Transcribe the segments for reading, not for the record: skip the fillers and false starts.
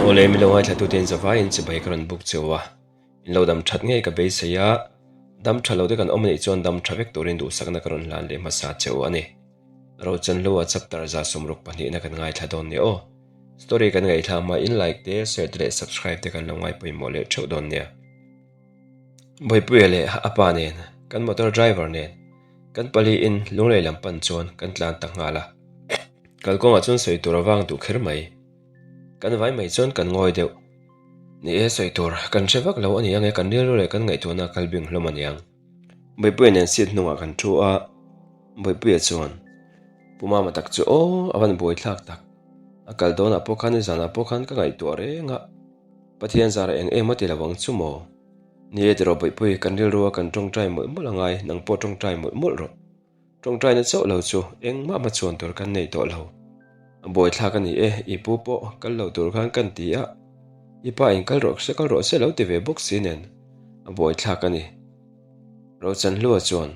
Awle milo ngaithlatute in zavaiin chibai ka rawn buk cheu a, in lo dam that ngei ka beisei a, dam tha lo te kan awm anih chuan dam tha vek turin duhsakna ka rawn hlan leh hmasa cheu a ni. Rochanhlua chapter 62 na kan ngaithla dawn ni aw. Story kan ngaihthla hma in like te, share te leh subscribe te kan lo ngai pawimawh leh theuh dawn nia. Bawipuia leh a pa nen, kan motor driver nen, kan pali in Lunglei lam pan chuan kan tlan ta nghal a. Kalkawngah chuan sawi tur a vang duh kher mai. Kan vai mai chuan kan ngawi deuh. Ni e, sawi tur kan hre vak lo a ni ang e, kan rilru leh kan ngaihtuahna a kal bing hlawm a niang. Bawipuia nen seat hnungah kan thu a, Bawipuia chuan, Pu Mama tak chu aw, a van buaithlak tak. A kal dawnah pawh khan nizanah pawh khan ka ngaihtuah reng a, Pathian zara eng em a ti lo ang chu maw? Ni e tiraw Bawihpui, kan rilrua kan tawngtai mawlh mawlh angai, nang pawh tawngtai mawlh mawlh rawh. Tawngtaina chauh lo chu engmah hmachhuan tur kan nei tawh lo. A buaithlak a ni e, i pu pawh kal lo tur khan kan ti a, i pa in kal rawh se kal rawh se lo ti ve bawk si nen, a buaithlak a ni. Rochanhlua chuan,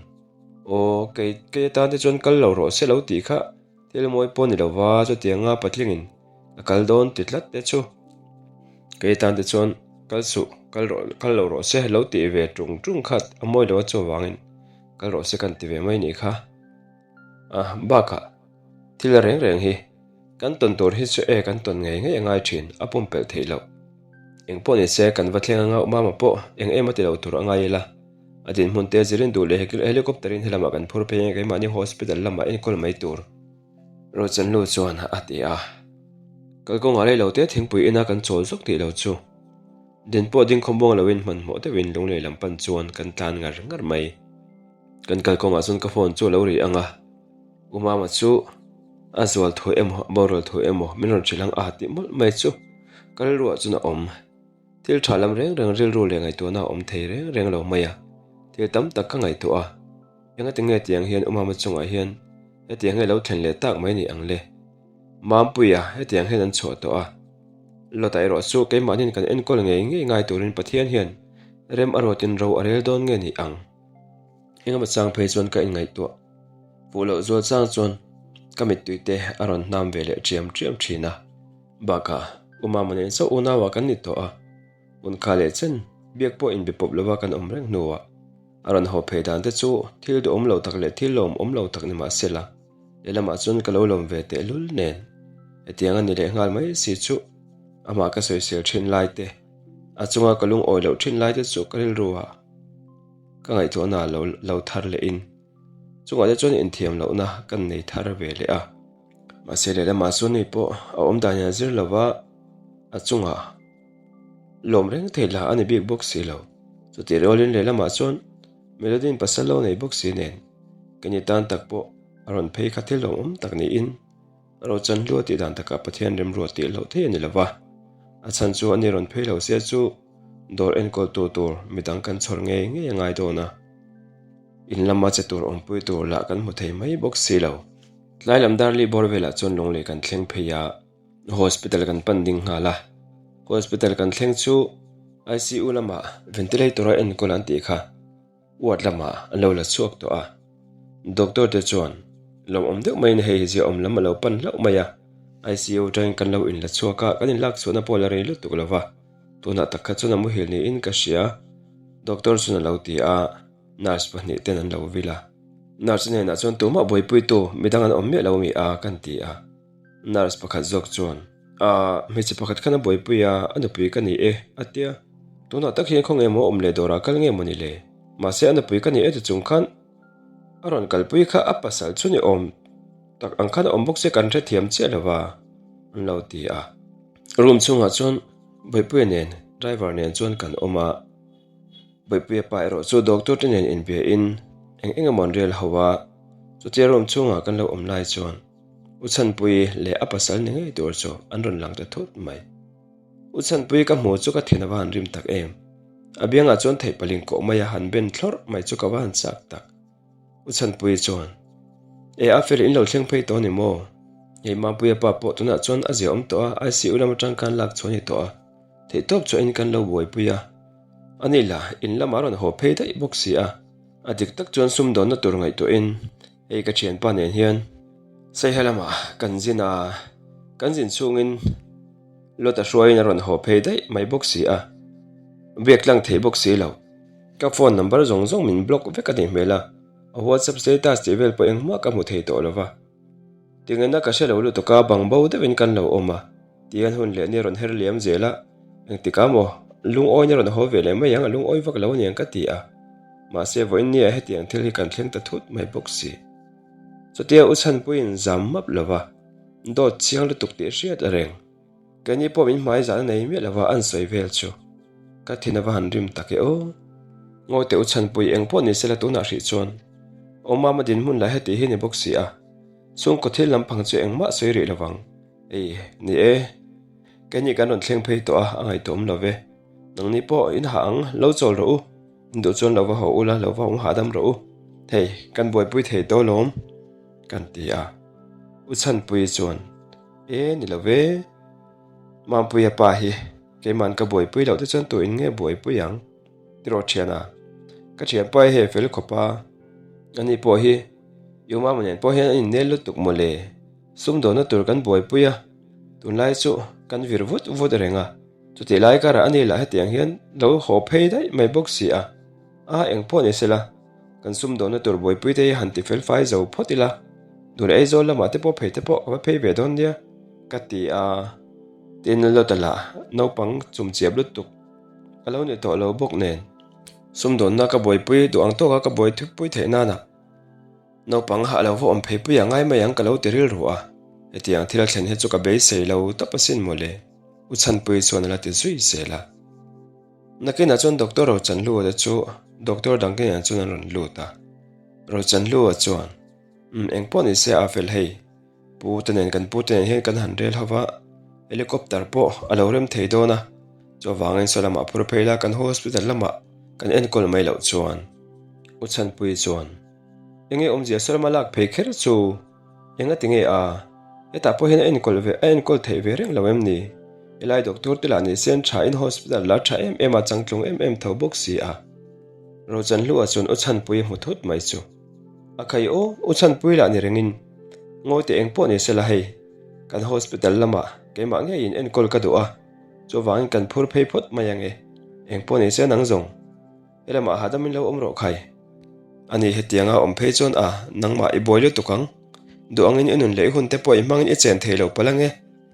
Aw, kei kei atan te chuan kal lo rawh se lo tih kha thil mawi pawh ni lova chutianga patlingin a kal dawn ti tlat te chu kei tan te chuan kal suh kal rawh kal lo rawh se lo tih ve tung tung kha a mawi lo a chuvangin kal rawh se kan ti ve mai nih kha a bakah thil reng reng hi kan tawn tur hi chu e kan tawn ngei ngei a ngai thin a pumpelh theih loh engpawh ni se kan va thleng anga mama pawh eng em a ti lo tur a ngai ila a dinhmun te zirin duh leh helicopter in helamah kan phur phei anga keimahni hospital lamah enkawl mai tur. Rochanlu chuan a ti a. Kalkawngah rei lo te thingpui ina kan chawl zawk tih lo chu. Din pawh ding khawmuang loin hmanhmawh deuhin lunglei lam pan chuan kan tlan ngar ngar mai. Kan kalkawngah chuan ka phone chu a lo ri ang a. U Mama chu a zual thu emaw a boral thu emaw min rawn hrilh ang a tih mawlh mai chu ka rilruah chuan a awm. Thil tha lam reng reng rilru leh ngaihtuahna a awm thei reng reng lo mai a. Thil tam tak ka ngaihtuah a. Engati nge tiang hian Umama chungah hian hetiang hi a lo thlen leh tak mai ni ang le? Mampuia hetiang hian an chhuah tawh a. Lota erawh chu keimahniin kan enkawl ngei ngei ngai turin Pathian hian rem a ruatin ro a rel dawn nge ni ang? Engemaw chang phei chuan ka inngaihtuah fuh loh zual chang chuan ka mittui te a rawn hnam ve leh ṭiam ṭiam ṭhin a. Bakah Umama nen chauh unauah kan ni tawh a, Unkha leh chen biak pawh inbe pawp lova kan awm reng hnuah a rawn haw phei dan te chu thil duhawm lo tak leh thil lawm awm lo tak ni mah sela, lehlamah chuan ka lo lawm ve tehlul nen hetiang a ni leh nghal mai si chu amah ka sawisel thin lai te, a chunga ka lungawi loh thin lai te chu ka rilru ah ka ngaihtuahna lo lo thar leh in chungah te chuan inthiam lohna kan nei thar ve leh a. Mahse lehlamah chuan ni pawh a awm dan hian zir lova a chungah Lawm reng thei lah a ni bik bawk si lo. Chutih rualin lehlamah chuan Melody-in pasal lo nei bawk si nen keini tan tak pawh a rawn phei kha thil lawmawm tak niin Rochanhlua tih dan takah Pathian remruat tih loh thei a ni lo va. A chhan chu ani rawn phei lo sia chu dawr enkawltu tur midang kan chhawr ngei ngei a ngai dawn a. In lama che tur awmpui tur lah kan hmu thei mai bawk si lo. Tlai lam Darli bawr velah chuan Lunglei kan thleng phei a. Hospital kan pan ding nghal a, hospital kan thleng chu ICU lamah ventilator a enkawl an tih kha ward lamah an lo la chhuak tawh a, doctor te chuan lawmawm deuh maiin hei hi ziaawm lam a lo pan hlauh mai a, ICU atangin kan lo inla chhuak a, kan inlak chhuahna pawh a la rei lutuk lo va, tunah tak kha chuan a muhil niin ka hria, doctor chuan a lo ti a, nurse pahnih ten an lo vil a, nurse hnenah chuan tumah buaipuitu midang an awm miah lo mi a kan ti a. Nurse pakhat zawk chuan, Aah, hmeichhe pakhat khan a buaipui a, a nupui ka ni e, a tia. Tunah tak hian khaw nge maw awm leh dawrah kal nge maw ni le? Mahse a nupui ka ni e ti chung khan a rawn kalpui kha a pasal chu ni awm tak ang khan a awm bawk se kan hrethiam chiah lo va, an lo ti a. Room chhungah chuan Buaipuia nen driver nen chuan kan awm a. Buaipuia pa erawh chu doctor te nen inbia in eng eng emaw an rel ho a, chutia room chhungah kan lo awm lai chuan U Chhanpui leh a pasal ni ngei tur chu an rawn lang ta thut mai. U Chhanpui ka hmu chu ka thin a va han rim tak em. A biangah chuan theih paling kawh mai a han ben thlawrh mai chu ka va han chak tak. U Chhanpui chuan, E a fel in lo thleng phei tawh a ni maw? Hei Mampuia pa pawh tunah chuan a zia awm tawh a, ICU lam atang khan lak chhuah a ni tawh a, theihtawp chhuahin kan lo buaipui a. A ni la, in lamah a rawn haw phei daih bawk si a, a dik tak chuan sumdawnna tur ngaihtuahin Hei ka thianpa nen hian Saiha lamah kan zin a, kan zin chhungin Lawta hruaiin a rawn haw phei daih mai bawk si a, biak tlang thei bawk si lo. Ka phone number zawng zawng min block vek a nih hmel a, a WhatsApp status tih vel pawh engmah ka hmu thei tawh lo va. Tingena ka hre lo lutuk a, bang bo deuhin kan lo awm a, tihian hun leh ni a rawn her liam zel a, engtikah maw lungawiin a rawn haw ve leh mai ang, a lungawi vak lo aniang ka ti a. Mahse vawiin nia hetiang thil hi kan thleng ta thut mai bawk si. Chutia u Chhanpuiin zam map lo va, dawt chiang lutuk tih hriat a reng. Keini pawh min hmai zahna nei miah lova an sawi vel chu ka thin a va han rim tak e aw. Ngawite u Chhanpui eng pawh ni sela tunah hrih chuan aw mama dinhmun lah heti hi ni bawk si a, chhungkaw thil lampang chu engmah sawi rih lovang. Ei, ni e, keini kan rawn thleng phei tawh a, a ngaihtuah awm lo ve. Nangni pawh in hah ang, lo chawl rawh u. In duh chuan lo va haw ula, lo va awm hahdam rawh u. Hei, kan buaipui thei tawh lawm, kan ti a. U Chhanpui chuan, E, ni lo ve. Mampuia pa hi keima'n ka buaipui loh te chuan tu in nge buaipui ang? Tiraw thiana, ka thianpa hi hei fel khawp a, ani pawh hi i umama nen pawh hian an innel lutuk mawle. Sumdawnna tur kan buaipui a, tunlai chu kan vir vut vut reng a. Chutih lai karah ani lah hetiang hian lo haw phei daih mai bawk si a, a eng pawh ni sela, kan sumdawnna tur buaipui te hi han ti fel fai zo phawt ila, dun Aizawl lamah te pawh phei te pawh ka va phei ve dawn nia ka ti a, tin Lota lah naupang chumchiap lutuk a lo ni tawh lo bawk nen sumdawnna ka buaipui duh ang tawka ka buai thupui theih nana. Naupang hah lo va awm phei pui a ngai mai ang ka lo ti rilru a, hetiang thil a thlen hi chu ka beisei lo tawp asin mawle, U Chhanpui chuan a la ti zui zel a. Nakinah chuan Doctor Rochanhlua te chu Doctor dang te nen chuan an rawn lut a, Rochanhlua chuan, Umm engpawh ni se a fel hei, Pu te nen kan pu te nen hian kan han rel ho va, helicopter pawh a lo rem thei dawn a, chuvangin saw lamah phur phei la kan hospital lamah kan enkawl mai loh chuan. U Chhanpui chuan, Enge awmzia saw lama lak phei kher chu enga ti nge a? Hetah pawh hian a enkawl ve a enkawl theih ve reng lo em ni? Helai doctor te lah ni se an tha in hospital la tha em em a changtlung em em tho bawk si a. Rochanhlua chuan U Chhanpui a hmu thut mai chu. A khai aw, U Chhanpui lah ni rengin ngawi teh eng pawh ni sela hei, kan hospital lamah keimah ngeiin enkawl ka duh a, chuvangin kan phur phei phawt mai ange, eng pawh ni se nang zawng. He lamah hahdam in lo awm rawh khai. Ani hetianga awm phei chuan a, nangmah i buai lutuk ang. Duh angin i nun leh i hun te pawh i hmangin i chen thei lo palh ange.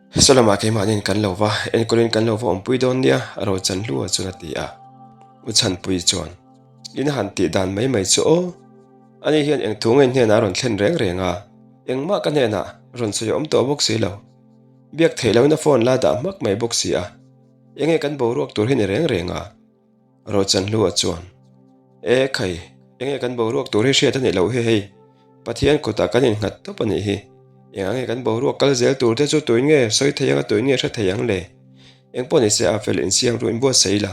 Saw lamah keimahniin kan lo va, enkawlin kan lo va awmpui dawn nia, Rochanhlua chuan a ti a. U Chhanpui chuan, In han tih dan mai mai chu aw. Ani hian eng thu ngei hnenah a rawn thlen reng reng a, engmah ka hnenah rawn sawi a awm tawh bawk si lo. Biak theih loin a phone la dah hmak mai bawk si a, enge kan boruak tur hi ni reng reng a. Rochanhlua chuan, E khai, enge kan boruak tur hi hriat a nih loh hi hei, Pathian kutah kan innghat tawp a nih hi. Engah nge kan boruak kal zel tur te chu tuin nge sawi thei ang a tuin nge hre thei ang le? Eng pawh ni se a fel insiam ru inbuatsaih ila.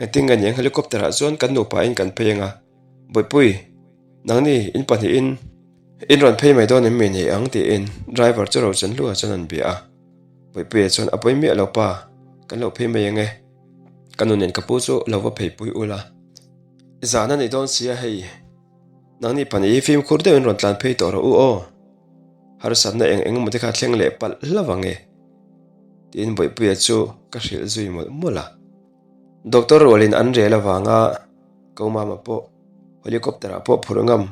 Engtin nge niang helicopter ah chuan kan nupa in kan phei anga, Bawihpui, nangni in pahnihin in rawn phei mai dawn em mi nei ang tiin driver chu Rochanhlua chuan an bia a. Bawihpuia chuan a pawi miah lo pa, kan lo phei mai ange. Ka nu nen ka pu chu lo va pheipui ula, zan a ni dawn sia hei, nangni pahnih hi fimkhur deuhin rawn tlan phei tawh rawh u aw, harsatna eng eng emaw te kha thleng leh palh hlauh ang e, tiin Bawihpuia chu ka hrilh zui mawlh mawlh a. Doctor rualin an rel avanga ko mama pawh helicopter ah pawh phurh ngam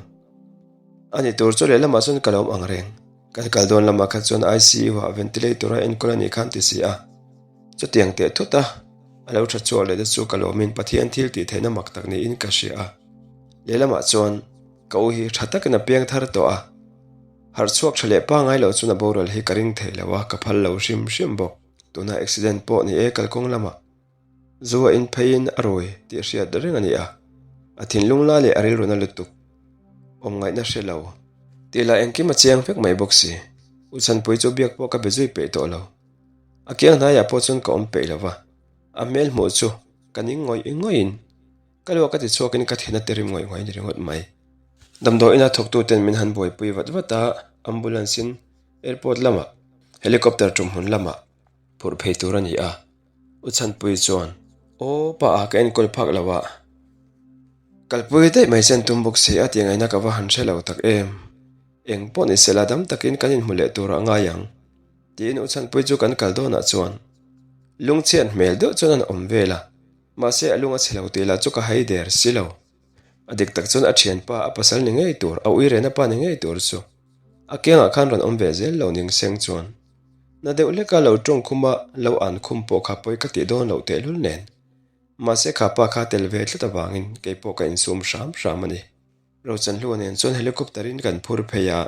a ni tur chu lehlamah chuan ka lo awm ang reng. Kan kal dawn lamah kha chuan ICU ah ventilator a enkawl a nih khan ti si a. Chutiang teh thut a, a lo tha chhuak leh te chu ka lawmin Pathian thil tih theihna mak tak niin ka hria a. Lehlamah chuan ka u hi tha takin a piang thar tawh a, harh chhuak tha leh pangai loh chuan a boral hi ka ring thei lo a, ka phal lo hrim hrim bawk. Tuna accident pawh ni e kalkawng lamah zu a in pheiin a rawi tih hriat reng a ni a, a thinlung la leh a rilru na lutuk awm ngaihna hre lo tih lah engkim a chiang vek mai bawk si. U Chhanpui chu biak pawh ka be zui peih tawh lo. A kiang hnaiah pawh chuan ka awm peih lo va, a hmel hmuh chu ka ning ngawih ngawih in ka luak a ti chhuakin ka thin a ti rim ngawih ngawih a ni ringawt mai. Damdawiin a thawktuten min han buaipui vat vat a, ambulance in airport lamah helicopter tum hmun lamah phurh phei tur a ni a, U Chhanpui chuan aw pa a ka enkawl phak lo a, kalpui daih mai chen tum bawk si a tih ngaihna ka va han hre lo tak em, eng pawh ni sela dam takin kan inhmu leh tur a ngai ang. Tiin U Chhanpui chu kan kal dawnah chuan. Lungchhiat hmel deuh chuan an awm vel a, mahse a lung a chhe lo tih lah chu ka hai der si lo. A dik tak chuan a thianpa, a pasal ni ngei tur, a uirena pa ni ngei tur chu a kiangah khan rawn awm ve zel lo ning seng chuan na deuh hleka lo tawng khuma lo an khum pawh kha pawi ka tih dawn loh tehlul nen. Mahse kha pa kha tel ve tlat avangin kei pawh ka insum hram hram a ni. Rochanhlua nen chuan helicopter in kan phur phei a,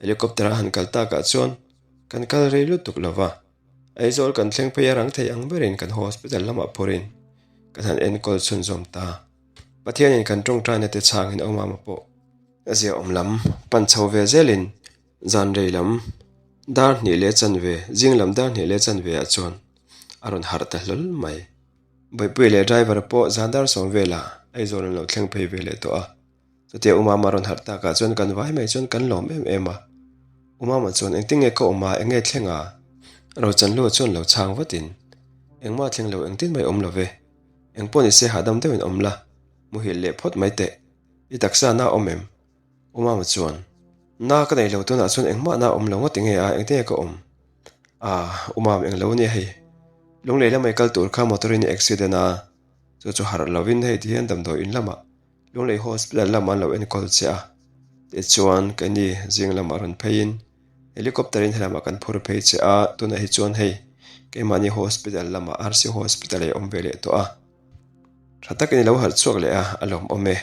helicopter a han kal takah chuan kan kal rei lutuk lo va. Aizawl kan thleng phei a rang thei ang berin kan hospital lamah phurin kan han enkawl chhunzawm ta. Pathianin kan tawngtaina te chhangin awmama pawh a ziaawm lam pan chho ve zelin zan rei lam dar hnih leh chanve, zing lam dar hnih leh chanve ah chuan a rawn harh ta hlawl mai. Bawipuia leh driver pawh zan dar sawm velah Aizawl an lo thleng phei ve leh tawh a. Chutia Umama rawn harh takah chuan kan vai mai chuan kan lawm em em a. Umama chuan engtin nge ka awm a, eng nge thleng a? Rochanhlua chuan lo chhang vatin, Engmah thleng lo engtin mai awm lo ve. Eng pawh nise hahdam deuhin awm la, muhilh leh phawt mai teh. I taksa na awm em? Umama chuan, Na ka nei lo tunah chuan engmah na awm lo ngawt enge a, engtin nge ka awm? Ah, Umam eng lo nia hei. Lunglei lamai kal tur kha motor in i accident a, chu chu harh lovin hei ti hian damdawi in lamah Lunglei hospital lamah an lo enkawl che a. Tichuan keini zing lamah rawn pheiin helicopter in helamah kan phur phei che a, tunah hi chuan hei keimahni hospital lamah RC hospital ah i awm ve leh tawh a. Tha takin i lo harh chhuak leh a, a lawmawm e.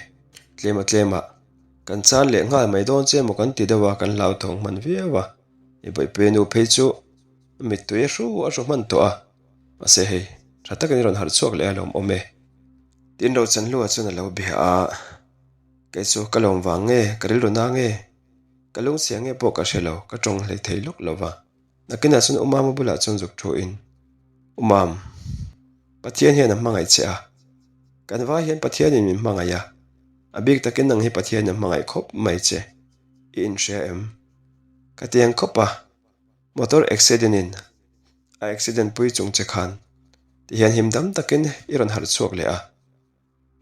Tlema tlemah kan chan leh nghal mai dawn che maw kan ti deuh a, kan hlauthawng hman viau a. I bawihpui nu phei chu a mittui a hru a hru hman tawh a, mahse hei tha takin i rawn harh chhuak leh a lawmawm e. Tin Rochanhlua chuan a lo bia a, kei chu ka lawm vang nge, ka rilru na nge, ka lungchhia nge pawh ka hre lo, ka tawng hlei thei lawk lo va. Nakinah chuan Umama bulah chuan zuk thu in, Umam, Pathian hian a hmangaih che a, kan vai hian Pathianin min hmangaih a, a bik takin nang hi Pathianin a hmangaih khawp mai che, i inhria em? Ka ti ang khawp a, motor accident in a accident pui chung che khan ti hian him dam takin i rawn harh chhuak leh a,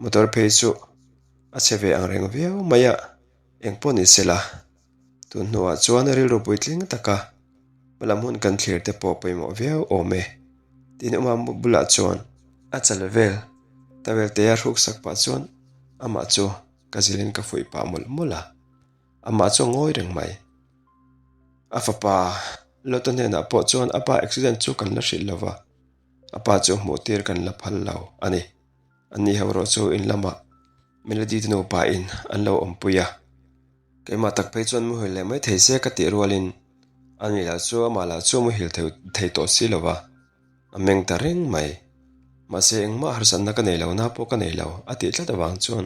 motor phei chu a chhe ve ang reng viau mai a, eng pawh ni se la, tun hnuah chuan rilru puitling taka hmalam hun kan thlir te pawh pawimawh viau awm e tiin Uma bulah chuan a chal vel towel te a hruk sak pah chuan amah chu ka zilhin ka fuih pah mawlh mawlh a. Amah chu a ngawi reng mai. A fapa Lota hnenah pawh chuan a pa accident chu kan la hrilh lo va, a pa chu hmuh tir kan la phal lo a ni. Anni ho erawh chu in lamah Melody te nupa in an lo awmpui a. Keimah tak phei chuan muhil leh mai thei se ka tih rualin ani lah chu amah lah chu a muhil thei tawh si lo va, a meng ta reng mai. Mahse engmah harsatna ka nei lo, na pawh ka nei lo a tih tlat avang chuan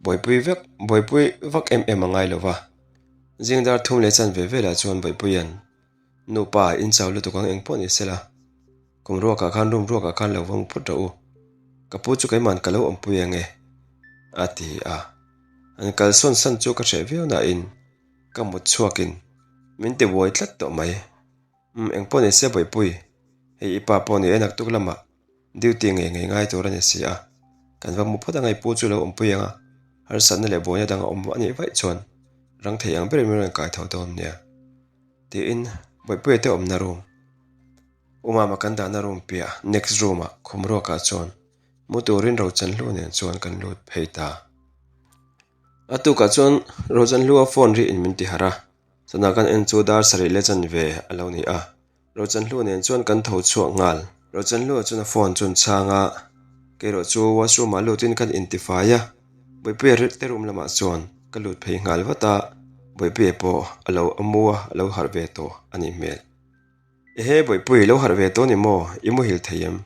Buaipui vek, buaipui vak em em a ngai lo va. Zing dar thum leh chan ve velah chuan Buaipuia'n, Nupa, in chau lutuk ang eng pawh ni sela. Kum ruakah khan room ruakah khan lo va mu phawt rawh u. Ka pu chu keima'n ka lo awmpui ang e, a ti a. An kalsawn san chu ka hreh viau nain ka mut chhuakin min ti buai tlat tawh mai. Umm, eng pawh ni se Buaipui, hei i pa pawh ni e naktuk lamah Duty ngei ngei ngai tur a ni si a, kan va mu phawt anga i pu chu lo awmpui ang a, harsatna leh buaina dang a awm a nih vaih chuan rang thei ang berin min rawn kai tho dawn nia. Tiin Bawihpuia te awmna room, U Mama kan dahna room piah next room ah khum ruakah chuan mu turin Rochanhlu nen chuan kan lut phei ta. A tukah chuan Rochanhlua phone ri in min ti harh a, chutah kan en chu dar sarih leh chanve a lo ni a. Rochanhlua nen chuan kan tho chhuak nghal. Rochanhlua chuan a phone chu an chhang a, kerawh chu washroom ah lutin kan intifai a, Bawihpuia te room lamah chuan ka lut phei nghal vat a, Bawihpuia pawh a lo a mu a, a lo harh ve tawh a nih hmel. Ehe Bawihpui, lo harh ve tawh ni maw? I muhil thei em?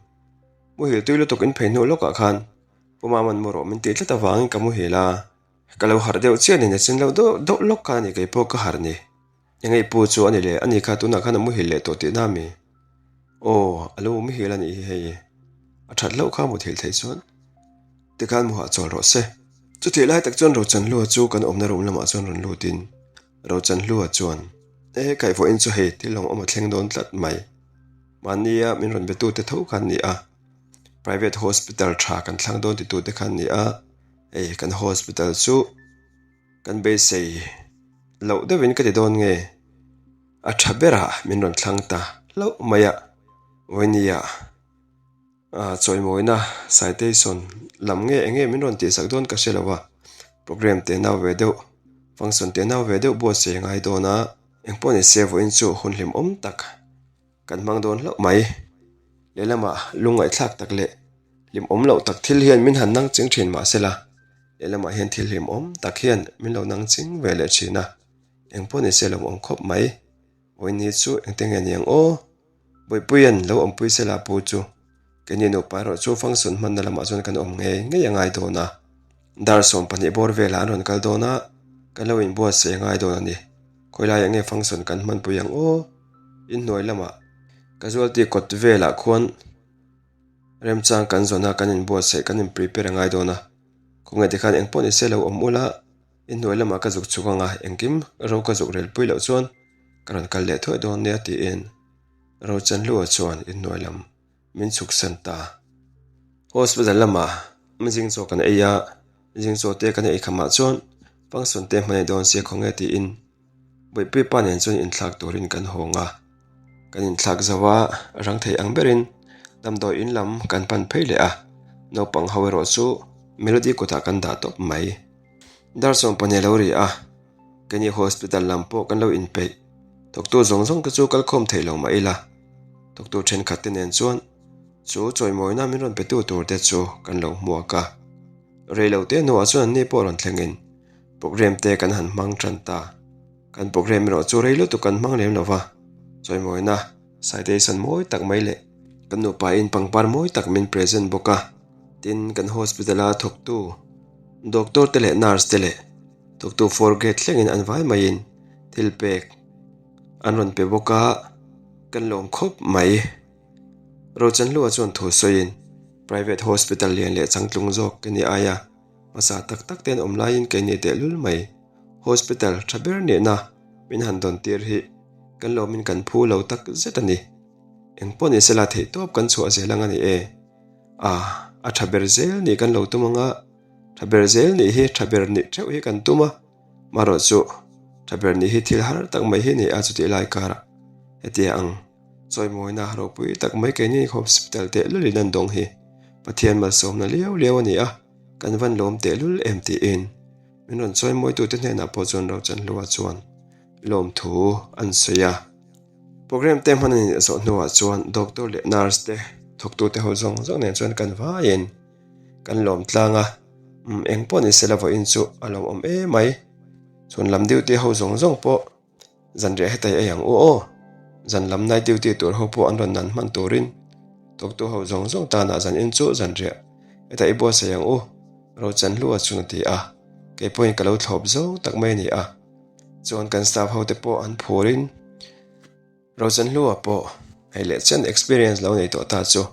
Muhil tui lutuk in phei hnu lawkah khan Pu Maman mu rawh min tih tlat avangin ka muhil a, ka lo harh deuh chiah nen a chin loh deuh deuh lawk kha a ni keipawh ka harh ni. Eng i pu chu a ni le, ani kha tunah khan a muhil leh tawh tihna mi? Aw, a lo muhil a nih hi hei. A that hlauh kha muthilh theih chuan tikhan mu hahchawl rawh se. Chutih lai tak chuan Rochanhlua chu kan awmna room lamah chuan rawn lutin Rochanhlua chuan, E, kaihvawiin chu hei thil lawng awm a thleng dawn tlat mai. Mahnia min rawn betute tho khan ni a, private hospital tha kan thlang dawn titute khan ni a, hei kan hospital chu Kan beisei loh deuhin ka ti dawn nge? A tha berah min rawn thlang ta hlauh mai a, Vawinia. Chawimawina citation lam nge eng nge min rawn tihsak dawn ka hre lo a, programme te nau ve deuh, function te nau ve deuh buatsaih a ngai dawn a, engpawh ni se vawiin chu hun hlimawm tak kan hmang dawn hlauh mai. Lehlamah lungngaihthlak tak leh hlimawm loh tak thil hian min han nang ching thin mahsela, lehlamah hian thil hlimawm tak hian min lo nang ching ve leh thin a, engpawh ni se lawmawm khawp mai. Vawiin hi chu engte nge ni ang aw? Bawipuia'n lo awmpui sela pu chu keini nupa erawh chu function hmanna lamah chuan kan awm ngei ngei a ngai dawn a. Dar 12 bawr velah an rawn kal dawn a, kan lo inbuatsaih a ngai dawn a ni. Khawi laiah nge function kan hmanpui ang aw? Inhnuai lamah casualty kawt velah khuan remchang kan zawn a, kan inbuatsaih kan in prepare a ngai dawn a. Khawngaih tikhan engpawh ni se lo awm ula, inhnuai lamah ka zuk chhuk ang a, engkim ro ka zuk relpui loh chuan Ka rawn kal leh thuai dawn nia tiin Rochanhlua chuan inhnuai lam min chhuksan ta. Hospital lamah zing chaw kan ei a, zing chaw te kan ei khamah chuan function te hmanei dawn sia khawnge tiin Bawihpui pa nen chuan inthlak turin kan hawng a. Kan inthlak zo a, rang thei ang berin damdawi in lam kan pan phei leh a, naupang ho erawh chu Melody kutah kan dah tawp mai. Dar 12 a lo ri a. Keini hospital lam pawh kan lo inpeih. Thawktu zawng zawng te chu kal khawm theih lo mah ila, thawktu thenkhat te nen chuan chu chawimawina min rawn petu tur te chu kan lo hmuak a. Rei lo te hnuah chuan anni pawh rawn thlengin programme te kan han hmang tan ta. Kan programme erawh chu rei lutuk kan hmang lem lo va, chawimawina citation mawi tak mai leh kan nupain pangpar mawi tak min present bawk a. Tin, kan hospital a thawktu doctor te leh nurse te leh Thawktu forget thlengin an vai maiin thil pek an rawn pe bawk a, kan lawm khawp mai. Rochanhlua chuan thu sawiin private hospital lian leh changtlung zawk ka ni aia hmasa tak tak te an awm laiin keini tehlul mai hospital tha ber nihna min han dawn tir hi kan lawmin kan phu lo tak zet a ni. Engpawh ni sela theihtawp kan chhuah zel ang a ni e. A, a tha ber zel nih kan lo tum ang a. Tha ber zel nih hi tha ber nih theuh hi kan tum a, marawh chu tha ber nih hi thil har tak mai hi ni a chutih lai karah hetia ang chawimawina ropui tak mai keini hospital tehlul in an dawng hi Pathian malsawmna liau liau a ni a, kan van lawm tehlul em tiin min rawn chawimawitute hnenah pawh chuan Rochanhlua chuan lawmthu an sawi a. Programme te hman a nih zawh hnuah chuan doctor leh nurse te thawktute ho zawng zawng nen chuan kan vaiin Kan lawm tlang a, umm eng pawh ni sela vawiin chu a lo awm em mai. Chhun lam duty ho zawng zawng pawh zanriah hetai ei ang u aw. Zan lam night duty tur ho pawh an rawn nan hman turin thawktu ho zawng zawng tanah zan in chu zanriah hetai i buatsaih ang u Rochanhlua chuan a ti a, kei pawhin ka lo thlawp zawng tak mai a ni a. Chuan kan staff ho te pawh an phurin. Rosenhlua pawh hei leh chen experience lo nei tawh ta chu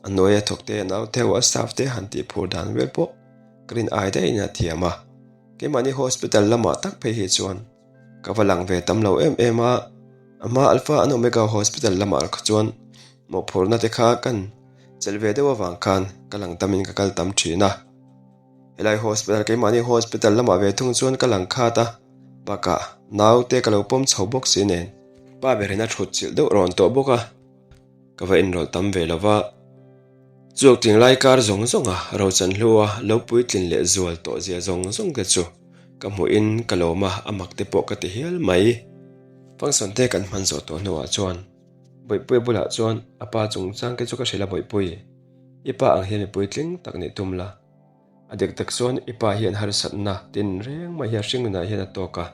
a hnuaia thawk te a nau theuh a staff te han tih phur dan vel pawh ka rin ai daihin a thiam a, keimahni hospital lamah tak phei hi chuan ka va lang ve tam lo em em a, a hma Alpha and Omega hospital lamah kha chuan mawhphurhna te kha kan chelh ve deuh avang khan ka lang tamin ka kal tam thin a. Helai hospital keimahni hospital lamah ve thung chuan ka lang khat a, bakah naute ka lo pawm chho bawk si nen pa berin a thut chilh deuh rawn tawh bawk a, ka va inrawlh tam ve lo va. Chuak tling lai kar zawng zawng a Rochanhlua lo puitlin leh zual tawh zia zawng zawng te chu ka hmuhin ka lawm a, a mak te pawh ka ti hial mai. Function te kan hman zawh tawh hnuah chuan Bawihpuia bulah chuan a pa chungchang te chu ka hrilh a Bawihpui, i pa ang hian mipui tling tak nih tum la. A dik tak chuan i pa hian harsatna tin reng mai hi a hringnunah hian a tawk a,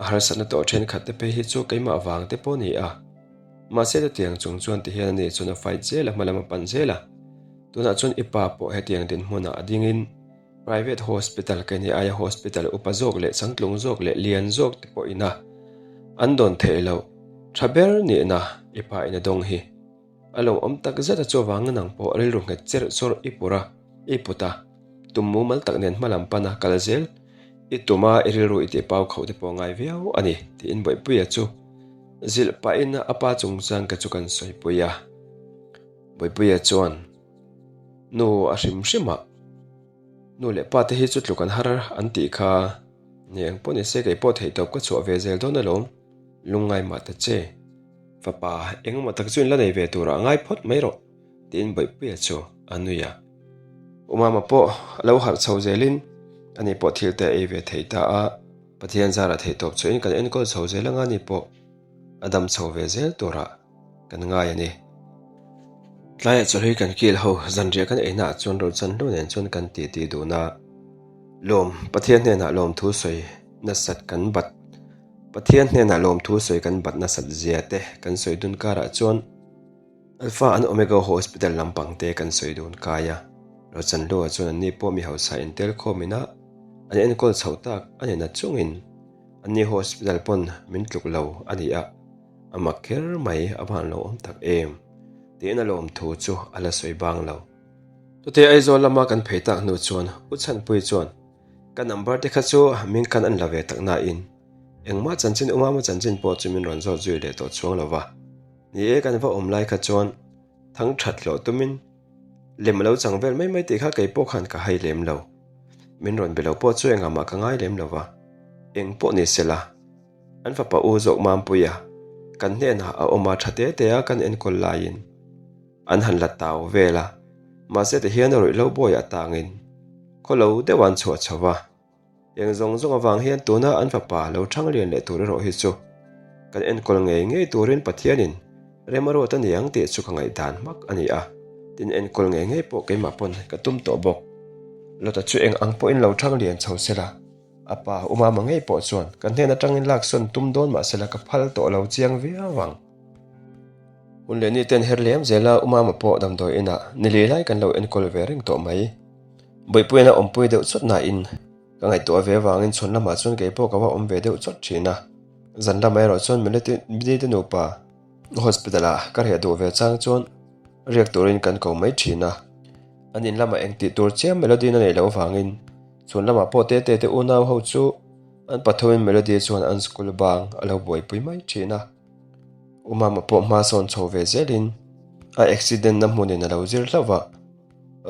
a harsatna tawh thenkhat te phei hi chu keimah vang te pawh a ni a. Mahse chutiang chung chuan tihian ani chuan a fight zel a, hmalam a pan zel a. Tunah chuan i pa pawh hetiang dinhmunah a dingin private hospital keini aia hospital upa zawk leh changtlung zawk leh lian zawk te pawhin a an dawn theih loh tha ber nihna i pa in a dawng hi. A lo awm tak zet a chuvangin nang pawh rilru nghet cherh chawrh i pur a, i put a, tum mumal tak nen hma lam pan a kal zel i tum a, i rilru i tih pau khauh te pawh a ngai viau a ni tiin Bawihpuia chu zilh pahin a pa chungchang ka chu kan sawipui a. Bawihpuia chuan nu a hrim hrim a, nu leh pa te hi chu tluk an har an tih kha ni eng pawh ni se kei pawh theihtawp ka chhuah ve zel dawn alawm, lungngai mah ta che. Fapa, engemaw tak chu in la nei ve turah ngai phawt mai rawh. Tiin Bawihpuia chu a nui a. U Mama pawh a lo harh chho zelin ani pawh thil te a ei ve thei ta a. Pathian zara theihtawp chhuahin kan enkawl chho zel anga ani pawh a dam chho ve zel turah kan ngai a ni. Tlaiah chawlh hi kan kil ho zanriah kan einaah chuan Rochan hlu nen chuan kan titi dun a. Lawm, Pathian hnenah lawmthu sawi nasat kan bat Pathian hnenah lawmthu sawi kan bat nasat zia te kan sawi dun karah chuan Alpha and Omega Hospital lampang te kan sawi dun kai a, Rochanhlua chuan anni pawh mi hausa intel khawm ina an enkawl chhoh tak a ni na chungin anni hospital pawn min tluk lo a ni a, a mak kher mai a van lo awm tak em tiin a lawmthu chu a la sawi bang lo. Chutih Aizawl lama kan phei tak hnu chuan U Chhanpui chuan ka number te kha chu min kan an la ve tak nain engmah chanchin umama chanchin pawh chu min rawn zawt zui leh tawh chuang lo va. Ni e, kan va awm lai kha chuan thang that hlawh tumin lem a lo chang vel mai mai tih kha kei pawh khan ka hai lem lo. Min rawn be lo pawh chu engah mah ka ngai lem lo va, eng pawh ni se la, an fapa u zawk Mampuia kan hnenah a awm a tha te te a kan enkawl laiin an han la tau vel a, mahse tihian a ruihhlo bawi atangin khawlo deuh an chhuah chho va. Eng zawng zawng avang hian tuna an fapa lo thang lian leh tur erawh hi chu kan enkawl ngei ngei turin Pathianin rem a ruat a ni ang tih chu ka ngaihdan hmak a ni a, tin enkawl ngei ngei pawh keimah pawn ka tum tawh bawk. Lota chu eng ang pawhin lo thang lian chho sela, a pa Umama ngei pawh chuan ka hnen atangin laksawn tum dawn mah sela ka phal tawh lo chiang viau ang. Hun leh ni ten her liam zela Umama pawh damdawi inah ni lei lai kan lo enkawl ve reng tawh mai. Bawihpuiin a awmpui deuh chawt nain ka ngaihtuah ve avangin chhawn lamah chuan kei pawh ka va awm ve deuh chawt thin a. Zan lamah erawh chuan Melody te nupa hospital ah ka riah duh ve chang chuan riak turin kan ko mai thin a. An in lamah eng tih tur chiam Melody in a neih loh avangin chhawn lamah pawh Tete te unau ho chu an pathumin Melody chuan an school bang a lo buaipui mai thin a. U Mama pawh hma sawn chho ve zelin a accident na hmunin a lo zir hlauh a.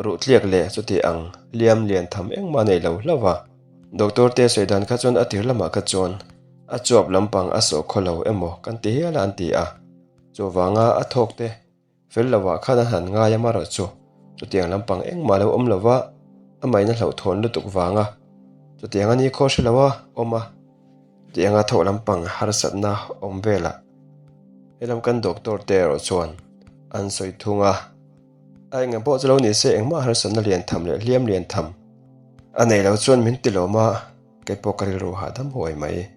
Ruh tliak leh chuti ang hliam lian tham engmah nei lo hlauh a. Doctor te sawi dan kha chuan a tir lamah kha chuan a chuap lampang a sawh khaw lo emaw kan ti hial a an ti a. Chuvanga a thawk te fel lovah khan a han ngai a marawh chu chutiang lampang engmah lo awm lova a maina hlauhthawn lutuk vanga chutiang a ni khaw hre lo a awm a. Tianga thawh lampang harsatna awm velah helam kan doctor te erawh chuan an sawi thung a. A eng pawh chu lo ni se engmah harsatna lian tham leh hliam lian tham a nei lo chuan min ti lawm a, kei pawh ka rilru hahdam huai mai.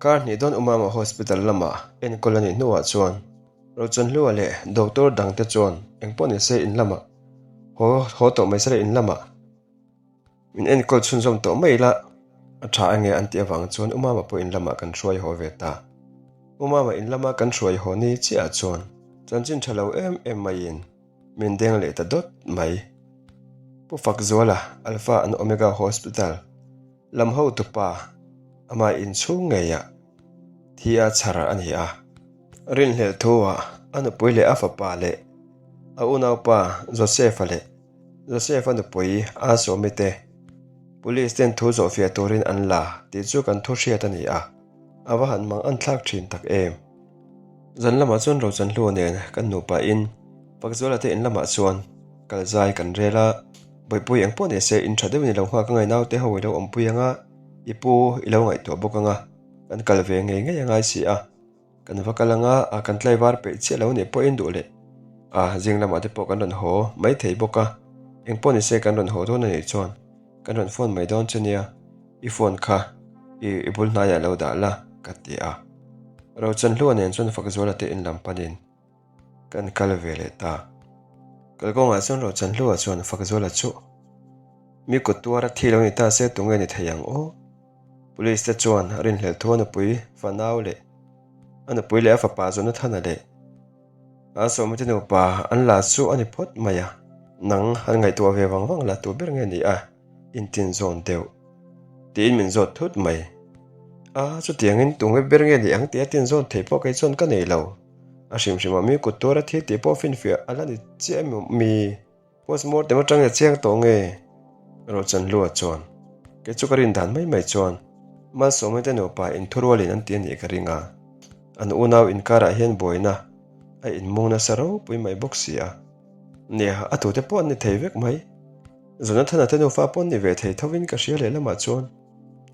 Kar hnih dawn Umama Hospital lamah enkawl a nih hnuah chuan Rochanhlua leh doctor dangte chuan eng pawh ni se in lamah haw haw tawh mai sela in lamah Min enkawl chhunzawm tawh mai ila, a tha enge an tih avang chuan U Mama pawh in lamah kan hruai haw ve ta. U Mama in lama kan hruai haw ni chiah chuan chanchin tha lo em em maiin min deng leh ta dawt mai. Pu Fakzuala, Alpha and Omega Hospital lam hotupa, amah inchhung ngeiah thi a chhar a ni a. Rinhlelh thuah a nupui leh a fapa leh a unaupa Joseph-a leh Joseph-a nupui a sawmi te Police ten thu zawhfiah turin an la tih chu kan thu hriat a ni a, a va han mang an thlak thin tak em. Zan lamah chuan Rochanhlua nen kan nupa in Fakzuala te in lamah chuan kal zai kan rel a, Bawihpui eng pawh ni se in tha deuhin i lo nghak a ngainaute ho i lo awmpui ang a, i pu i lo ngaihtuah bawk ang a, kan kal ve ngei ngei a ngai si a. Kan va kal anga a kan tlaivar peih chiah lo nih pawhin duh leh a zing lamah te pawh kan rawn haw mai thei bawk a, eng pawh ni se kan rawn haw dawn a nih chuan kan rawn phone mai dawn che nia, i phone kha i i bul hnaiah lo dah la ka ti a. Rochanhlua nen chuan Fakzuala te in lam panin kan kal ve leh ta. Kalkawngah chuan Rochanhlua chuan Fakzuala chu mi kut tuara thi lo ni ta se tunge ni thei ang aw? Police te chuan a rinhlelh thu a nupui fanau leh a nupui leh a fapa Jonathana leh a sawmite nupa an la chu a ni phawt mai a, nang han ngaihtuah ve vang vang la tur ber nge ni a intin zawn deuh tiin min zawt thut mai. A chutiangin tunge ber nge ni ang tih a tin zawn thei pawh kei chuan ka nei lo. A hrim hrimah mi kut tuara thil tih pawh finfiah a la ni chiah em mi? Postmortem atang e chiang tawh nge? Rochanhlua chuan, Kei chu ka rin dan mai mai chuan Malsawmite nupa inthurualin an ti a nih ka ring a, an unau inkarah hian buaina a inmung nasa ropui mai bawk si a. Nia, a tute pawh an ni thei vek mai. Jonathana te nufa pawh an ni ve thei thovin ka hria lehlamah chuan.